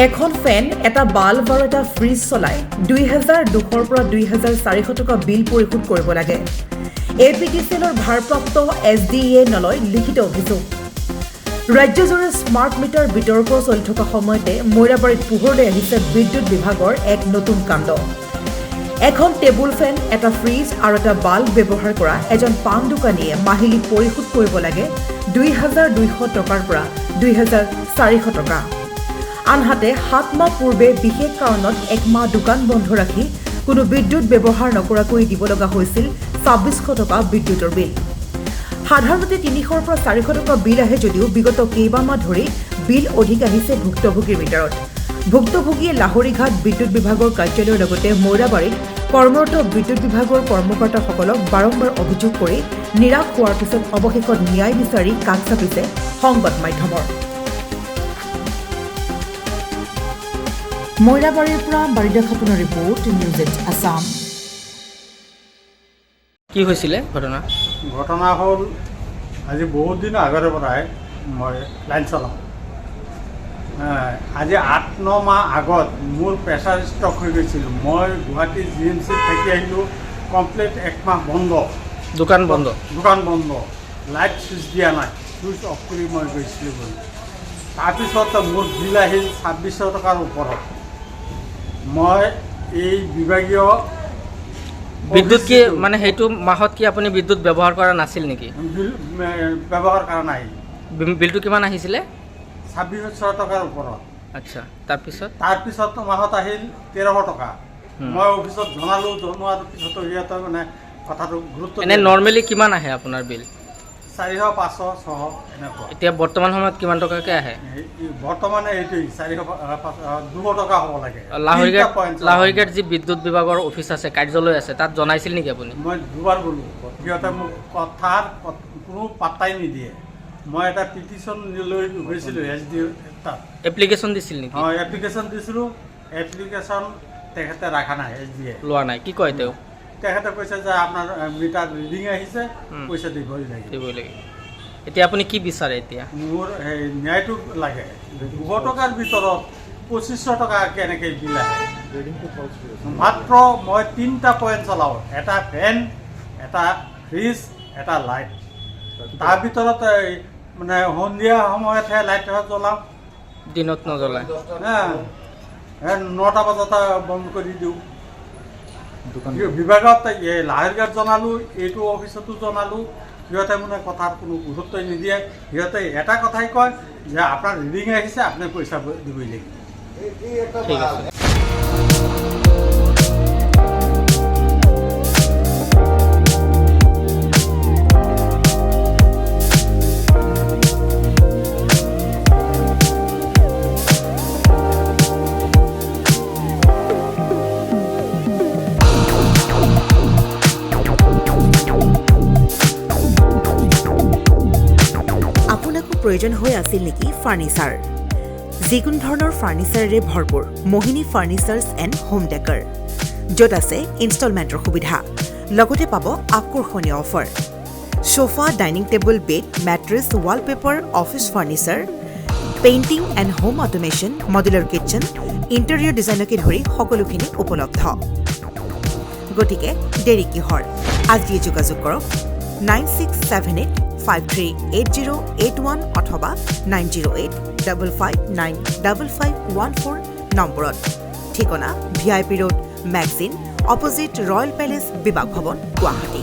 এখন ফেন, এটা বাল্ব আৰু এটা ফ্ৰিজ চলাই 2200ৰ পৰা 2400 টকা বিল পৰিশোধ কৰিব লাগে। এপিডিচিএলৰ ভাৰপ্ৰাপ্ত এছডিএ নলয় লিখিত অভিযোগ। ৰাজ্যজুৰি স্মাৰ্ট মিটাৰ বিতৰ্ক চলি থকা সময়তে মৈৰাবাৰীত পোহৰলৈ আহিছে বিদ্যুৎ বিভাগৰ এক নতুন কাণ্ড। এখন টেবুল ফেন, এটা ফ্ৰিজ আৰু এটা বাল্ব ব্যৱহাৰ কৰা এজন পাণ দোকানীয়ে মাহিলী পৰিশোধ কৰিব লাগে 2200 টকাৰ পৰা 2400 টকা। আনহাতে 7 মাহ পূৰ্বে বিশেষ কাৰণত এক মাহ দোকান বন্ধ ৰাখি কোনো বিদ্যুৎ ব্যৱহাৰ নকৰাকৈ দিব লগা হৈছিল 2600 টকা বিদ্যুতৰ বিল। সাধাৰণতে 300ৰ পৰা 400 টকা বিল আহে যদিও বিগত কেইবামাহ ধৰি বিল অধিক আহিছে ভুক্তভোগীৰ মিটাৰত। ভুক্তভোগীয়ে লাহৰীঘাট বিদ্যুৎ বিভাগৰ কাৰ্যালয়ৰ লগতে মৈৰাবাৰীত কৰ্মৰত বিদ্যুৎ বিভাগৰ কৰ্মকৰ্তাসকলক বাৰম্বাৰ অভিযোগ কৰি নিৰাশ হোৱাৰ পিছত অৱশেষত ন্যায় বিচাৰি কাষ চাপিছে সংবাদ মাধ্যমৰ। মৈৰাবাৰীৰ পৰা বাৰিদা খাতুনৰ ৰিপৰ্ট, নিউজ এইট আছাম। কি হৈছিলে ঘটনা? ঘটনা হ'ল, আজি বহুত দিন আগৰে পৰাই মই লাইন চলাওঁ। আজি 8-9 মাহ আগত মোৰ প্ৰেছাৰ ষ্ট্ৰক হৈ গৈছিল। মই গুৱাহাটী জিএমচিত থাকি আহিলোঁ, কমপ্লিট এক মাহ বন্ধ। দোকান বন্ধ? দোকান বন্ধ, লাইট চুইচ দিয়া নাই, চুইচ অফ কৰি মই গৈছিলোঁ গৈ। তাৰপিছত মোৰ বিল আহিল 2600 টকাৰ ওপৰত। মই এই বিভাগীয় বিদ্যুৎ কি অফিচটো- মানে সেইটো মাহত কি আপুনি বিদ্যুৎ ব্যৱহাৰ কৰা নাছিল নেকি? বিল ব্যৱহাৰ কৰা নাই। বিলটো কিমান আহিছিলে? 2600 টকাৰ ওপৰত। আচ্ছা, তাৰপিছত? তাৰপিছত মাহত আহিল 1300 টকা। মই অফিচত জনালোঁ, জনোৱাৰ পিছতো সিহঁতে মানে কথাটো গুৰুত্ব এনে দিয়া নাই। নৰ্মেলি কিমান আহে আপোনাৰ বিল? 400, 500, 600 এনেকুৱা। এতিয়া বৰ্তমান সময়ত কিমান টকাকৈ আহে? এই বৰ্তমানে এইটোৱেই 400, 200 টকা হ'ব লাগে। লাহৰীঘাট তিনিটা point চলাওঁ। লাহৰীঘাট যি বিদ্যুৎ বিভাগৰ অফিচ আছে, কাৰ্যালয় আছে, তাত জনাইছিল নেকি আপুনি? মই দুবাৰ গ'লোঁ, সিহঁতে মোক কথাৰ কোনো পাত্তাই নিদিয়ে। মই এটা পিটিশ্যন লৈ গৈছিলোঁ এছডি তাত। এপ্লিকেশ্যন দিছিল নেকি? অঁ, এপ্লিকেশ্যন দিছিলোঁ। এপ্লিকেশ্যন তেখেতে ৰাখা নাই এছডিয়ে। লোৱা নাই। কি কয় তেওঁ? তেখেতে কৈছে যে আপোনাৰ মিটাৰ ৰিডিং আহিছে, পইচা দিবই লাগিব। দিবই লাগিব। এতিয়া আপুনি কি বিচাৰে এতিয়া? মোৰ সেই ন্যায়টো লাগে। 200 টকাৰ ভিতৰত 2500 টকা কেনেকৈ বিল আহে? মাত্ৰ মই তিনিটা পইণ্ট চলাওঁ, এটা ফেন, এটা ফ্ৰিজ, এটা লাইট। তাৰ ভিতৰত এই মানে সন্ধিয়া সময়তহে লাইট জ্বলাওঁ। দিনত নজ্বলায়? হা, এই 9টা বজাতে বন্ধ কৰি দিওঁ। বিভাগত এই লাহৰীঘাট জনালোঁ, এইটো অফিচতো জনালোঁ, সিহঁতে মানে কথাৰ কোনো গুৰুত্বই নিদিয়ে। সিহঁতে এটা কথাই কয় যে আপোনাৰ ৰিডিং আহিছে, আপুনি পইচা দিবই লাগিব। ঠিক আছে। আপোনাকো প্ৰয়োজন হৈ আছিল নেকি ফাৰ্নিচাৰ? যিকোনো ধৰণৰ ফাৰ্নিচাৰেৰে ভৰপূৰ মোহিনী ফাৰ্নিচাৰ্ছ এণ্ড হোম ডেকাৰ, য'ত আছে ইনষ্টলমেণ্টৰ সুবিধা, লগতে পাব আকৰ্ষণীয় offer. Sofa, dining table, bed, mattress, wallpaper, office furniture, painting and home automation, modular kitchen, interior ডিজাইনকে ধৰি সকলোখিনি উপলব্ধ। গতিকে দেৰি কিহৰ? আজিয়ে যোগাযোগ কৰক 9678538081 অথবা 9085595514 নম্বৰত। ঠিকনা VIP road, magazine, opposite royal palace, বিবাহ ভৱন, গুৱাহাটী।